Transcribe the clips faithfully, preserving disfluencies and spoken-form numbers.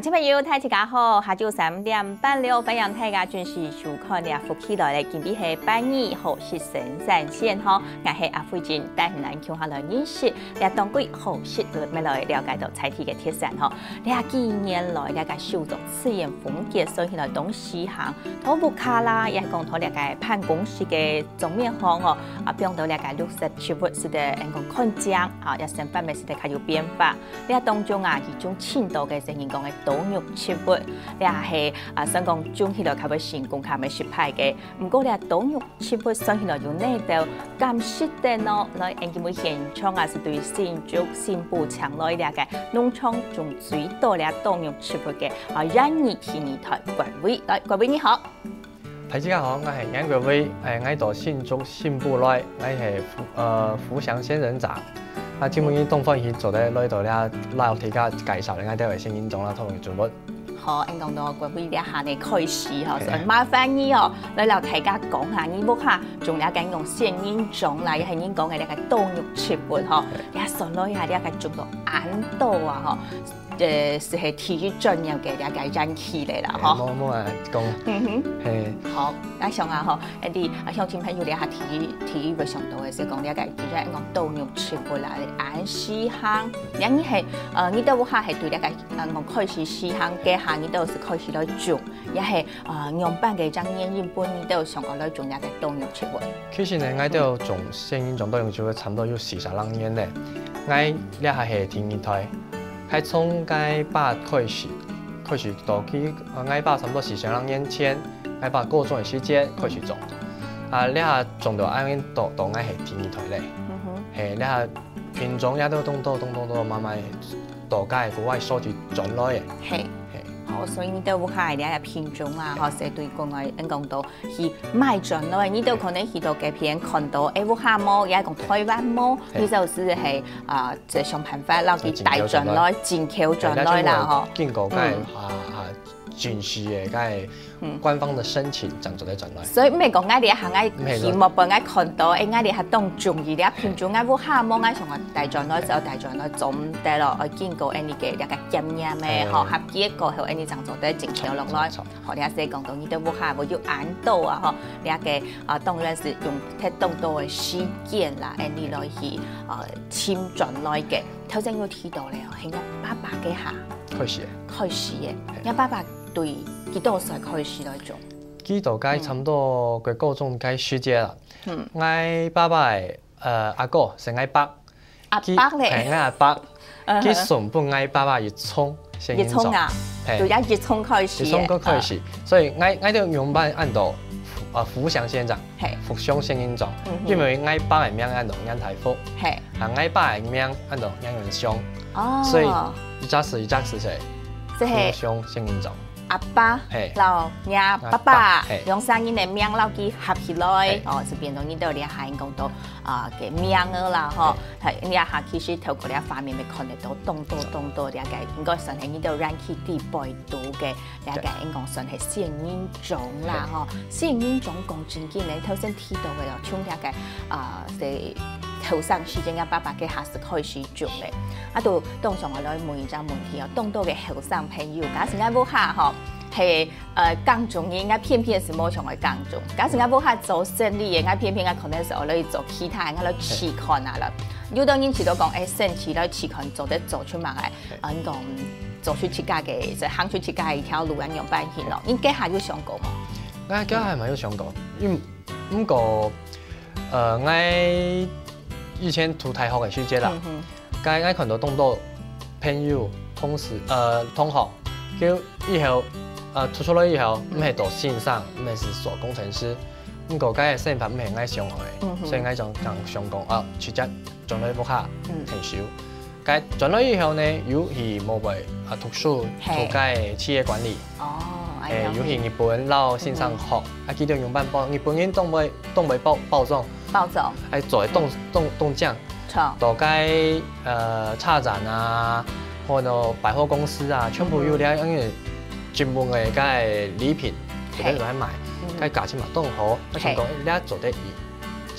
聽眾朋友，大家好，下晝三點半了，歡迎大家準時收看這福氣來了。今日係拜二，好食生產線吼，𠊎係阿慧珍，帶你共下來認識這當季好食，乜來了解到在地个特產吼。這幾年來，這个手作自然風格，算起來當時行，到屋下啦，也講到這个辦公室个桌面項哦，啊，放到這个綠色植物，使得人講看靚啊，也生活乜使得較有變化。 這當中啊，其中盡多个係人講个多肉植物，這係啊，算講種起來較會成功，較會失敗个。毋過這多肉植物算起來有哪兜敢食得呢？來，𫣆今晡日現場啊，係對新竹新埔請來這个農場種最多這多肉植物个啊，園藝第二代關偉。來，關偉你好。 大家好，𠊎係顏國偉，誒，𠊎到新竹新埔來，𠊎係福，呃，福祥仙人掌。啊，今晡日當歡喜做得來到這，摎大家介紹𠊎兜个仙人掌啦，同埋植物。好，恁講到國偉這下呢開始吼，嘿。所以麻煩你哦，來摎大家講下，你屋下種這个講仙人掌啦，也係人講个這个多肉植物吼，嘿。這算來啊，這个種到恁多啊吼。 呃，係係第一專業个這个園區了啦，吼。嘿，無，無啊，講，嗯哼。嘿。好，𠊎想啊，吼，恁樣，啊，鄉親朋友這下第一，第一會想到个係講這个，其實講多肉植物啦，恁時行，恁樣係，呃，你兜屋下係對這个，呃，講開始時行該下，你兜係開始來種，也係，呃，仰般个這原因分你兜想愛來種這个多肉植物？其實呢，𠊎兜種仙人掌多肉植物差不多有四十零年了。𠊎這下係第二代。 該從𠊎爸開始，開始到佢，呃，𠊎爸差不多四十零年前，𠊎爸過身个時節開始種。啊，這下種到恁樣到，到𠊎係第二代了。嗯哼。嘿，這下品種也都當多，當多，當多，慢慢到該國外收集轉來个。嘿。嘿。好，所以你兜屋下个這个品種啊，吼，係對國外，嗯，講到 去買轉來，你兜可能去到該片看到，誒，屋下無，也講台灣無，嘿。你就係，啊，這想辦法，摎佢帶轉來，進口轉來啦，吼。經過該，嗯。啊，啊，正式个該，嗯。官方个申請，正做得轉來。所以毋係講𠊎這下𠊎去無分𠊎看到，誒，𠊎這下當中意這品種，𠊎屋下無，𠊎想講帶轉來，就帶轉來，做毋得咯，愛經過恁樣个這个檢驗个，吼，嘿。合格過後，恁樣正做得進口落來。著，著，著。 好，這係講到你兜屋下會有恁多啊，吼，這个，啊，當然係用忒當多个時間啦，恁樣來去，呃，尋轉來个。頭先有提到了，係若爸爸該下開始个。開始个。嘿。若爸爸對幾多歲開始來種？佢大概差不多个高中該時節啦。嗯。𠊎爸爸个，呃，阿哥係𠊎伯。 阿伯咧？佢，嘿，𠊎阿伯，嗯哼。佢送分𠊎爸爸一叢仙人掌。一叢啊？嘿。對，也一叢開始个。一叢个開始。啊。所以𠊎，𠊎就仰般安到，呃，福祥仙人掌，嘿。福祥仙人掌，嗯哼。因為𠊎爸个名安到顏大福，嘿。啊，𠊎爸个名安到顏元祥，哦。所以一隻字，一隻字係，這係福祥仙人掌。阿伯，嘿。摎若爸爸，阿伯，嘿。用三人个名摎佢合起來，嘿。哦，就變成你兜這下講到 啊，个名仔啦，吼。嘿。係，你這下其實透過這畫面，會看得到當多當多這个，應該算係你兜園區底背肚个這个，嘿。應該算係仙人掌啦，嘿。吼。仙人掌講正經个，頭先提到个咯，像這个，啊，係後生時節，若爸爸該下係開始種个。啊，就當想愛來問一隻問題哦，當多个後生朋友，假使𠊎屋下吼，係 呃，耕種人，𠊎偏偏係無想愛耕種。假使𠊎屋下做生理个，𠊎偏偏𠊎可能係愛來做其他，𠊎來試看啊啦。有兜人試著講，誒，先試來試看做得做出麼个，嘿。啊，你講做出自家个，就行出自家个一條路，恁樣般形咯。你該下有想過無？𠊎該下嘛有想過，因，毋過，呃，𠊎以前讀大學个時節啦，嗯哼。 該𠊎看到當多朋友、同事，呃，同學，佢以後，呃，讀出來以後，嗯。毋係做先生，毋係係做工程師，毋過該个生活毋係𠊎想愛个，嗯哼。所以𠊎就想講，啊，直接轉來屋下，嗯。退休。該轉來以後呢，又去無會，啊，讀書，嘿。讀該企業管理。哦，哎呀。誒，又去日本摎先生學，嗯哼。啊，佢兜用辦法，日本人當會，當會包，包裝。包裝。誒，做个當，嗯。當，當靚。 著。到該，呃，車站啊，或者百貨公司啊，全部有這樣个專門个該禮品，嘿。就來賣，嗯。該價錢嘛當好，我想講，嘿。誒，這做得以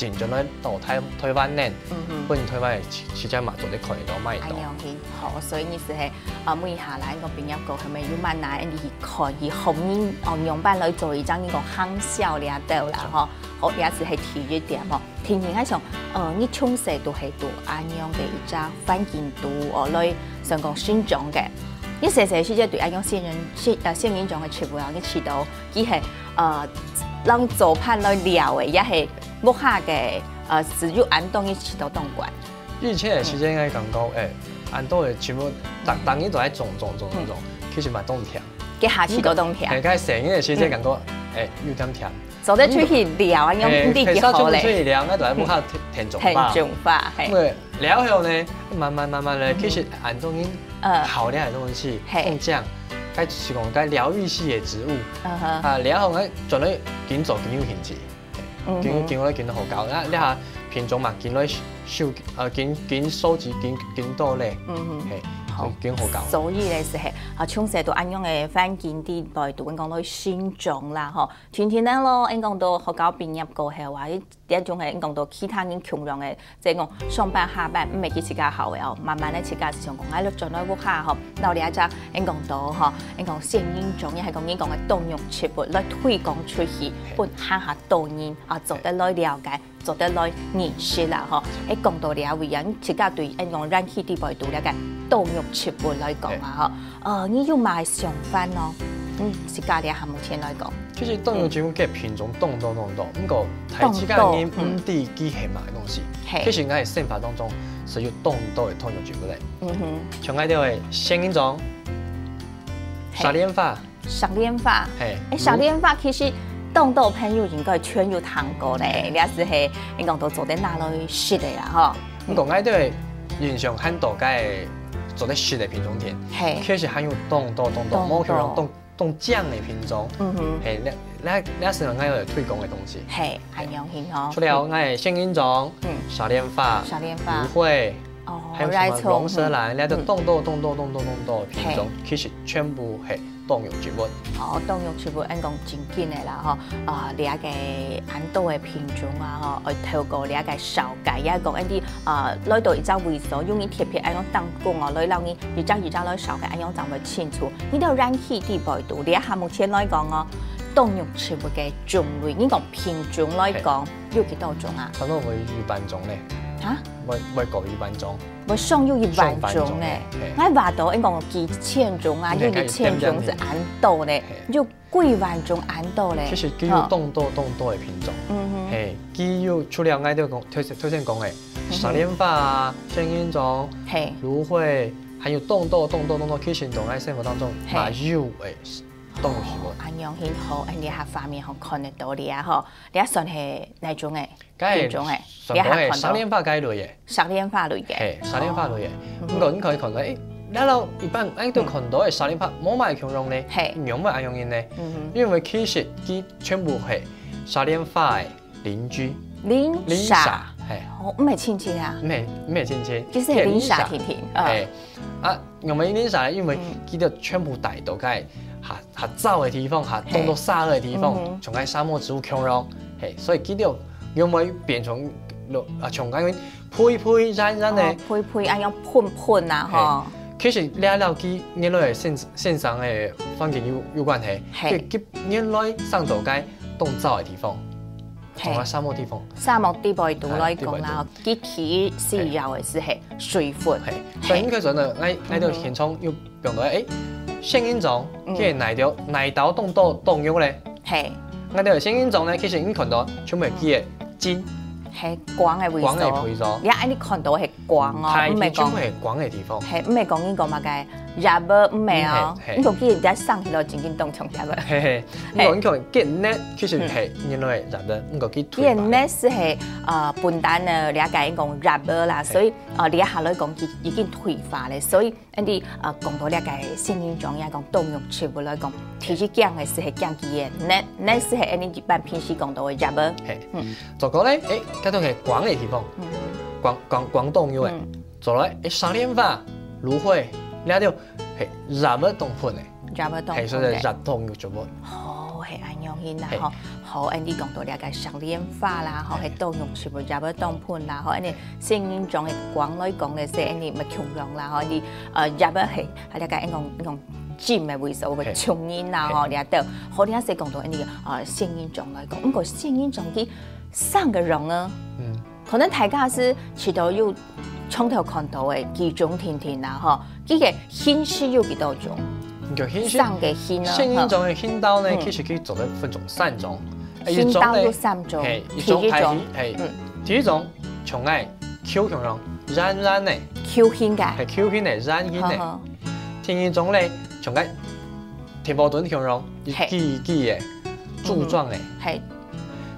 進轉來到台台灣呢，嗯哼。分台灣个時時節嘛做得看得到、買得到。恁樣去，好，所以你係係啊，問一下啦，个畢業過後面有慢慢你去看，去學人哦，仰般來做一張你个行銷了到啦吼，好，也係係第一點吼。第二，我想，呃，你從細都係讀恁樣个一隻環境度哦，來算講成長个。你細細時節對恁樣仙人仙呃仙人掌个植物啊，你試到佢係呃，讓做伴來尞个，也係屋下个呃，係有恁多人試到當慣。以前个時間，𠊎感覺，誒，恁多个植物，逐逐日都愛種種種種種，其實嘛當忝。該下試到當忝。係，該細人个時間感覺，誒，有點忝。做得出去尞啊，用誒，地幾好咧。係，出去尞，𠊎都愛屋下田種花。田種花，係。因為了後呢，慢慢慢慢咧，其實恁多人嗯。好了个東西，係。種這樣，該是講該療癒系个植物，嗯哼。啊，了後𠊎轉來緊做緊有興趣。 嗯哼。緊緊來緊好搞，那那下品種嘛，緊來收，呃，緊緊收集，緊緊多咧，嗯哼。嘿，好。緊好搞。所以咧係係，啊，從細到恁樣个環境底背，都講到成長啦吼。天天呢咯，應講到學校畢業過後啊，這種个應講到其他人共樣个，即係講上班下班，毋係佢自家好个哦，慢慢咧自家係想講，哎，轉來屋下吼，到這隻應講到吼，應講仙人掌，也係講應講个動植物來推廣出去，分下下 多人啊，做得來了解，做得來認識啦吼。誒，講到這位啊，你自家對恁樣人氣地位度了解，動植物來講啊吼，呃，你有麼个想法呢？嗯，自家這下目前來講。其實動植物个品種當多當多，毋過大自家人毋知佢係麼个東西。嘿。其實𠊎个生活當中係有當多个動植物个。嗯哼。像𠊎兜个仙人掌、嘿。石蓮花， 石蓮花，嘿，誒，石蓮花其實當多朋友應該全有聽過咧，嘿。這係係應該都做得拿來食个啦吼。毋過𠊎對印象還多个做得食个品種田，嘿。其實還有當多當多，當多。無可能當當靚个品種，嗯哼。嘿，這這這係𠊎愛推廣个東西。嘿，恁樣形吼。除了𠊎个仙人掌、嗯。石蓮花、石蓮花、蘆薈，哦，還有什麼龍舌蘭，嗯。這都當多當多當多當多个品種，嘿。其實全部係 動植物。哦，動植物，恁講正經个啦吼，啊，這个恁多个品種啊吼，愛透過這个紹介，也講恁樣，啊，來到一隻位所，用你特別恁樣當講哦，來讓你一隻一隻來紹介，恁樣正會清楚。你到人氣地位度，這下目前來講哦，動植物个種類，你講品種來講，有幾多種啊？差不多會一萬種咧。啊？會會過一萬種。 會上有一萬種呢。上萬種呢，嘿。𠊎話到，應講幾千種啊，有一千種係恁多呢，有幾萬種恁多呢。其實佢有當多當多个品種。嗯哼。嘿，佢有除了𠊎兜講頭先頭先講个，嗯哼。石蓮花啊、仙人掌、嘿。蘆薈，還有當多當多當多，其實在𠊎生活當中，嘿。嘛有个動植物。哦，恁樣很好，恁樣下畫面好看得到哩啊吼，這算係哪種个？ 該品種誒，算講誒，這下看到。石蓮花該類誒。石蓮花類个。嘿，石蓮花類誒。哦。毋過你可以看到，誒，你老一般，誒，都看到誒，石蓮花無麼个共樣呢，嘿。仰會恁樣呢？嗯哼。因為其實佢全部係石蓮花誒鄰居。鄰舍。鄰舍，嘿。哦，毋係親戚啊。毋係，毋係親戚。其實係鄰舍定定，嗯。嘿。啊，仰會鄰舍呢？因為嗯。佢兜全部戴到該下 下燥个地方，下凍到沙个地方，嘿。嗯哼。像該沙漠植物共樣，嘿，所以佢兜仰會變成，啊，像該配配染染个。哦，配配恁樣噴噴啊，嘿。吼。其實這摎佢原來个生，生長个環境有，有關係。嘿。佢，佢原來生到該凍燥个地方，嘿。像該沙漠地方。沙漠地背肚來講啦，嘿，地背肚。佢需要个係，係水分。嘿，所以應該說呢，嘿。𠊎，𠊎兜現場有 放到，誒，仙人掌，嗯。佢个泥豆，泥豆凍到凍肉咧。嘿。𠊎兜仙人掌呢，其實你看到全部係佢个莖。嘿，光个位所。光个位所。你看，你看到係光哦，大體毋係講，全部係光个地方。嘿，毋係講你講麼个葉仔，毋係哦。嗯，嘿，嘿。你講佢人家上去了，正經當像葉仔。嘿，嘿。嘿。你講，你講，佢个葉其實係，嗯。原來个葉仔，毋過佢退化。佢个葉係係，呃，本旦呢，了解講葉仔啦，嘿。所以，呃，這下來講，佢已經退化咧，所以 恁樣，呃，講到這个仙人掌，也講動肉植物來講，第一驚个係係驚佢个葉，葉係係恁樣一般平時講到个葉仔。嘿。嗯。再過來，誒，該兜係光个地方，嗯。光，光，光當有誒。嗯。再來，誒，石蓮花、蘆薈，這兜係葉仔當多誒。葉仔當多誒。嘿，所以葉當有植物。哦，係恁樣形啦，吼，好，恁樣講到這个石蓮花啦，吼，係多肉植物入去當中啦，吼，恁樣仙人掌个光來講个係恁樣乜共樣啦，吼，你呃入去係，啊這个用用浸个位所謂沖人啦，吼，這兜，好，你係講到恁樣呃仙人掌來講，毋過仙人掌佢生个樣呢，嗯，可能大家係試著有從頭看到个幾種定定啦，吼，佢个形式有幾多種？有形式，生个形啊，仙人掌个形狀呢，其實佢做得分做三種。形狀有三種，係，一種係，第一種，係，第一種像个球形樣，圓圓个，球形个，係球形个，圓形个。第二種呢，像个電波燈形樣，一支一支个，柱狀个。係。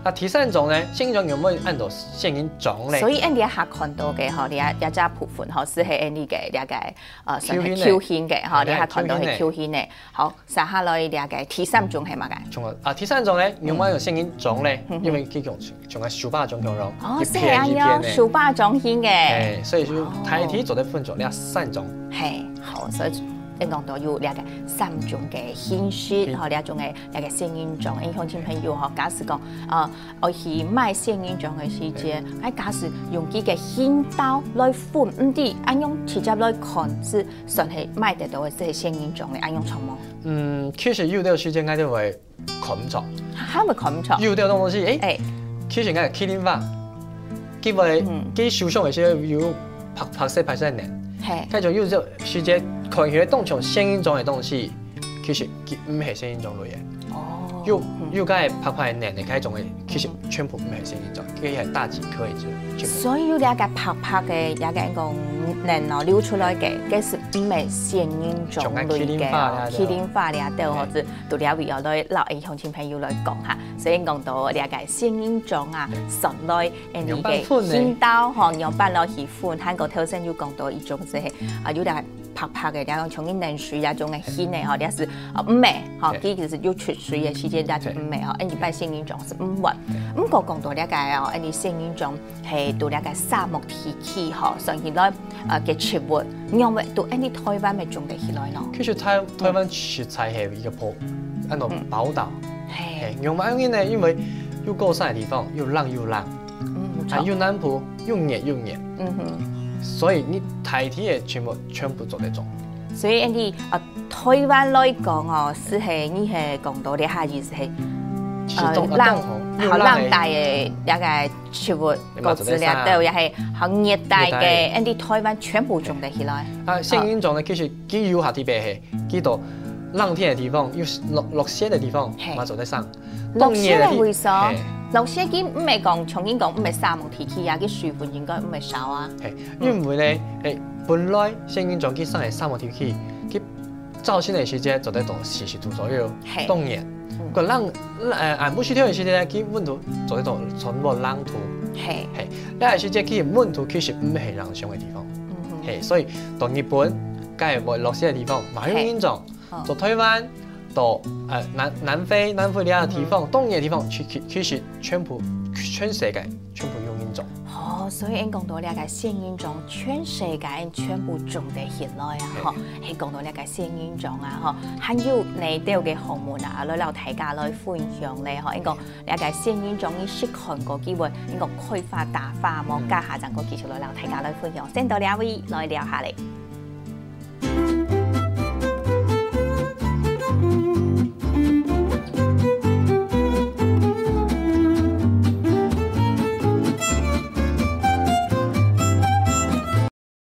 那第三種呢，仙人掌有無恁多仙人掌呢？所以恁樣下看到个吼，這這隻部分吼，係係恁樣个這个呃，算係球形个吼，你下看到係球形个。好，接下來這个第三種係麼个？像啊，第三種呢，有無有仙人掌呢？因為佢用像个手巴掌形樣，哦，係恁樣，手巴掌形个。哎，所以就大體做得分做這三種。係，好，所以。 應講到有這个三種个形式，吼，這種个這个仙人掌，鄉親朋友吼，假使講，呃，愛去買仙人掌个時節，哎，假使用佢个形狀來分，毋知恁樣直接來看，係算係買得到个這仙人掌个，恁樣著無？嗯，其實有兜時節𠊎兜會看毋著。還會看毋著？有兜東西，哎，其實𠊎麒麟花，佢會，佢受傷个時節有白白色白色个，係，該種有兜時節看起來當像仙人掌个東西。 其實佢毋係仙人掌類个。哦，有有該白白个、黏个該種个，其實全部毋係仙人掌，佢係大戟科个植物。所以有這个白白个，這个講黏哦流出來个，該係毋係仙人掌類个哦。麒麟花這兜，或者到這位哦，來摎鄉親朋友來講哈。所以講到這个仙人掌啊，算來，𠊎兜个形狀吼，仰般來去分，還過頭先有講到一種係，啊，有這 白白个，這種像人黏水這種个形个吼，這係呃毋係吼，佢其實有出水个時節，這就毋係吼，恁樣擺仙人掌係毋會。毋過講到這个哦，恁樣仙人掌係到這个沙漠地區吼，算起來呃个植物，仰會到恁樣台灣乜種得起來呢？其實台台灣實在係一個寶，安到寶島，係，仰會恁樣呢？因為又高山个地方，又冷又冷，啊又南部又熱又熱，嗯哼，所以你大體个全部全部做得種。 所以恁樣啊，台灣來講哦，係係你係講到這下意思係，呃，冷，好冷帶个這个植物，果子這兜也係好熱帶个，恁樣台灣全部種得起來。啊，仙人掌呢，其實佢有下地方係，佢到冷天个地方，有落落雪个地方，嘛做得生。 落雪个位所，落雪佢毋係講像人講毋係沙漠地區啊，佢水分應該毋係少啊。係，因為呢，誒，本來仙人掌佢生个沙漠地區，佢朝晨个時節做得到四十度左右，當然，個冷，誒，暗晡時天个時節呢，佢溫度做得到全部零度。係，係，該个時節佢溫度其實毋係冷上个地方。係，所以到日本，該會落雪个地方，嘛有仙人掌。 到台灣，到呃南南非、南非這个地方，當然地方，其其其實全部全世界全部有仙人掌。哦，所以𠊎講到這个仙人掌，全世界全部種得起來啊，吼，係講到這个仙人掌啊，吼，還有哪兜个項目啊，來摎大家來分享咧，吼，𠊎講這个仙人掌，你識看過佢會，𠊎講開花大花無？該下正過繼續來摎大家來分享，先到這位來尞下咧。